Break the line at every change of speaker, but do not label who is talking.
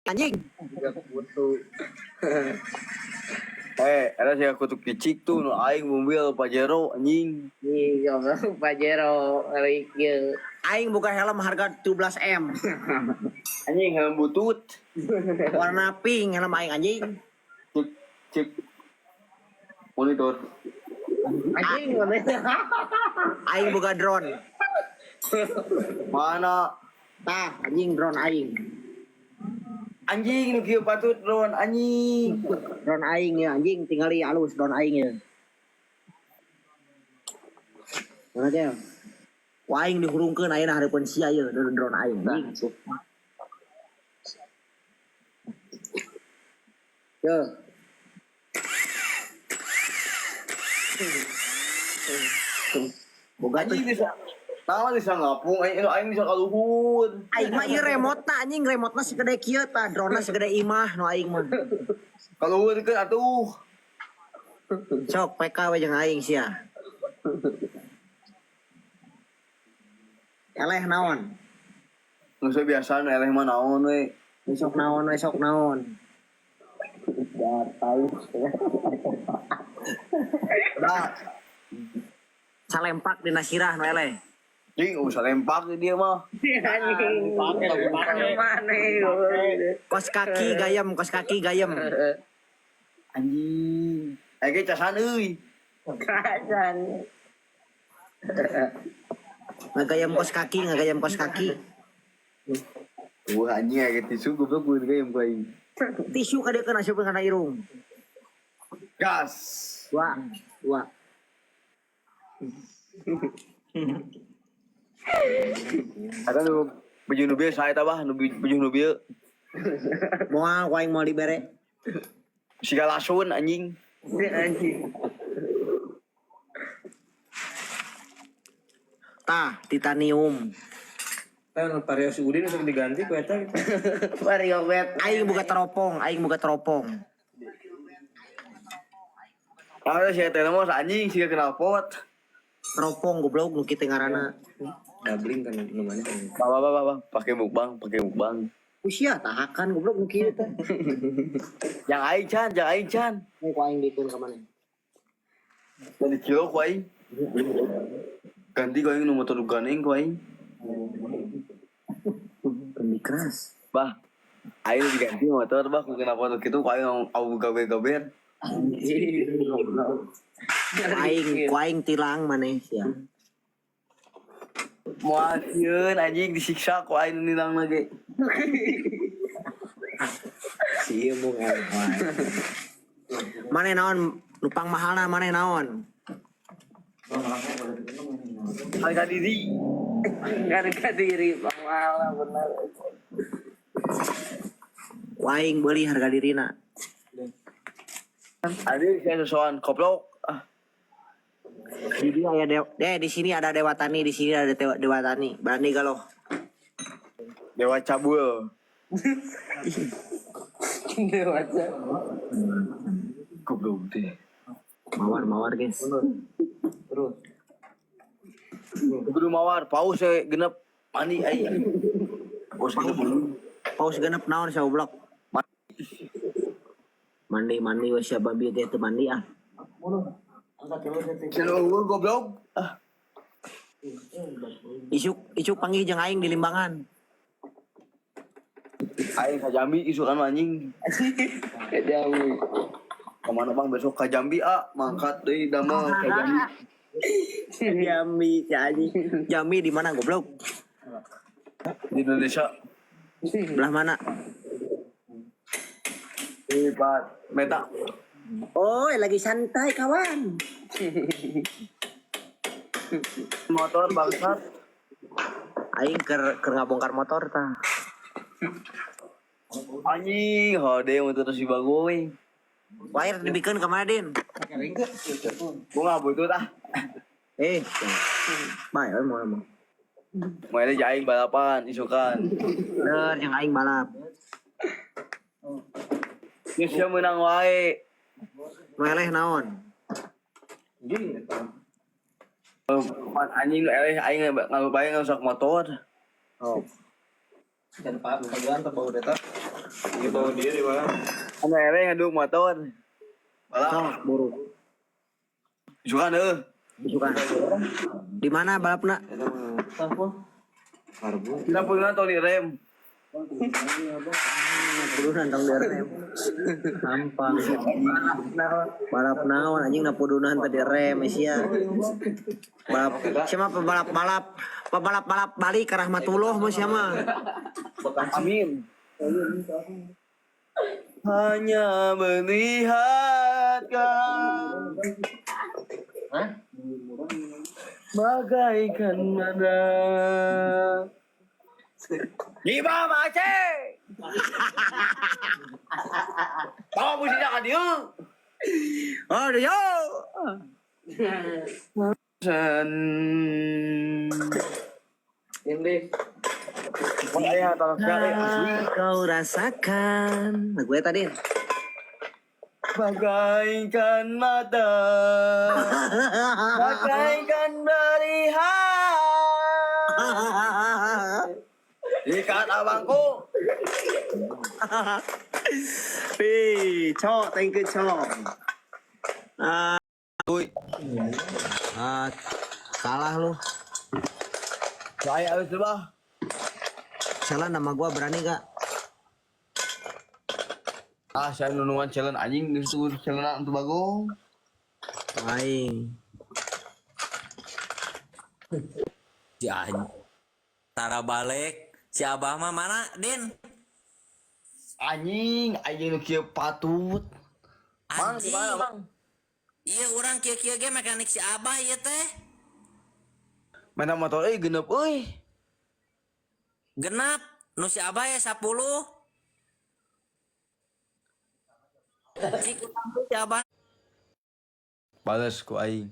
Anjing.
Butuh.
Eh, ada sih aku tuh kicik tuh nu aing mobil Pajero anjing.
Ih, goblok Pajero ngeri kieu.
Aing buka helm harga 17 M.
Anjing helm butut.
Warna pink helm aing anjing.
Cek cek monitor.
Anjing mana?
Aing buka drone.
Mana
Tah, anjing drone aing.
anjing nu kieu patut drone anjing.
Drone aing ya anjing tinggali alus drone aing ya. Mana dia? Wah, aing dihurungkeun ayeuna hareupeun sia ieu drone drone aing anjing. Yo. Boga tuh
Anjing bisa. Nah, bisa ngapung aing nu aing bisa kaluhur.
aing mah ieu remote-na anjing remote-na segede kieu tah drone-na segede imah nu aing mah.
Kaluhur keun atuh.
Sok PK we jeung aing sia. Eleh naon?
Geus we biasa nu eleh mah naon we.
Besok naon, besok naon.
Nah,
Salempak dina sirah nu eleh.
anjing usah lempak di dia mah.
Anjing. Mana?
Kos kaki gayem, kos kaki gayem.
Anjing. Eh ge casan euy.
Kacan.
Ngagayem kos kaki, ngagayem kos kaki.
Wah anjing aya tisu goblok gue gayem ku aing.
Tisu ka dieu kana asup kana irung.
Gas.
Dua, dua.
Ada nu baju nu bieu saha eta bah nu baju nu bieu.
Moal ku aing moal dibere.
Siga lasun anjing.
Anjing.
Tah, titanium.
Kan Vario si Udin untuk diganti ku eta gitu.
Vario bet.
Aing boga teropong, aing boga teropong.
Ada si eta mah anjing siga knalpot.
Teropong goblok nu kitu ngaranna.
Doubling kan namanya.
Bah bah bah bah, pakai mukbang, pakai mukbang.
Usia tahakan goblok nu kieu teh.
Yang aing can, yang aing can.
Ku aing dikeun ka maneh.
Dari kilo ku aing. Ganti ku aing nu motor gandeng ku aing.
Kendi keras.
Bah, aing diganti motor bah ku knalpot kitu ku aing au gawe-gawe.
Anjing. Goblok.
Ku aing tilang maneh sia.
Moal sieun anjing disiksa ku aing nilang lagi.
Sia mung
Maneh naon nupang mahalna maneh naon?
Harga diri.
Harga diri pamalah bener.
Ku aing beuli harga dirina.
Anjing saya sosokan koplok. Ah,
Di dia aya dewa, di sini ada Dewa Tani, di sini ada Dewa Tani. Berani gak lo?
Dewa cabul.
Dewa aja.
Goblok teh.
Mawar, mawar guys.
Terus.
Kudu mawar, paus we genep mandi aing. Paus genep.
Paus genep naon sia goblok. Mandi mandi we sia babi teh teu mandi ah.
Cenah eueuh goblok. Ah,
Isuk isuk panggih jeung aing di Limbangan.
aing ka Jambi isukan mah anjing.
Jauh.
Kemana bang besok ka Jambi ah, mangkat deui damel ka Jambi.
Jambi si anjing. Jambi di mana goblok?
Di Indonesia.
Belah mana?
Di Pak Meta.
Oh, lagi santai kawan.
Motor bangsat.
Aing keur ngabongkar motor tah.
Anjing, hode motor si bagoy.
Wire dibikeun ka mana, Din?
Gua nggak butuh ah.
Eh. Bae we mau emang.
Mainnya aing balapan isukan.
Bener jeung aing balap.
Geus sia menang wae.
Nu eleh naon?
Pan anjing nu eleh aing ngalupain ngarusak motor.
Oh.
Dan Pak, kaguan teh bau deta. Iya bawa diri bang.
Anu ere ngaduk motor. Balap.
Sok buru.
Suka heuh.
Bukan. Di mana balapna?
Kita pulang tong direm.
Pudunan tong direm. Gampang. Balap naon anjing na pudunan tadi rem sia. Balap siapa pebalap-balap pebalap-balap Bali ke rahmatullah mah siapa?
Amin. Hanya melihat kau bagaikan mana. Gimana Aceh? Bawa musiknya ka dieu.
Oh, yo.
Sen.
Ini
Aya tolong sekali asli.
Kau rasakan. Lagu eta tadi.
Bagaikan mata, bagaikan melihat. Ikan abangku.
Wih, cok, thank you cok. Ah,
Uy,
ah, kalah lu.
saya harus coba.
Salah nama gua berani gak?
Ah, saya nunungan challenge anjing geus challenge untuk bagong.
Aing.
Si anjing. Tara balik. Si Abah mah mana, Din?
Anjing, anjing nu kieu patut. Mang,
Anjing.
di mana, Mang?
Iya, urang kieu-kieu ge mekanik si Abah ieu teh.
Mana motor euy genep euy.
Genap. Nu si Abah ya 10. Cik, si Abah
Balas ku aing.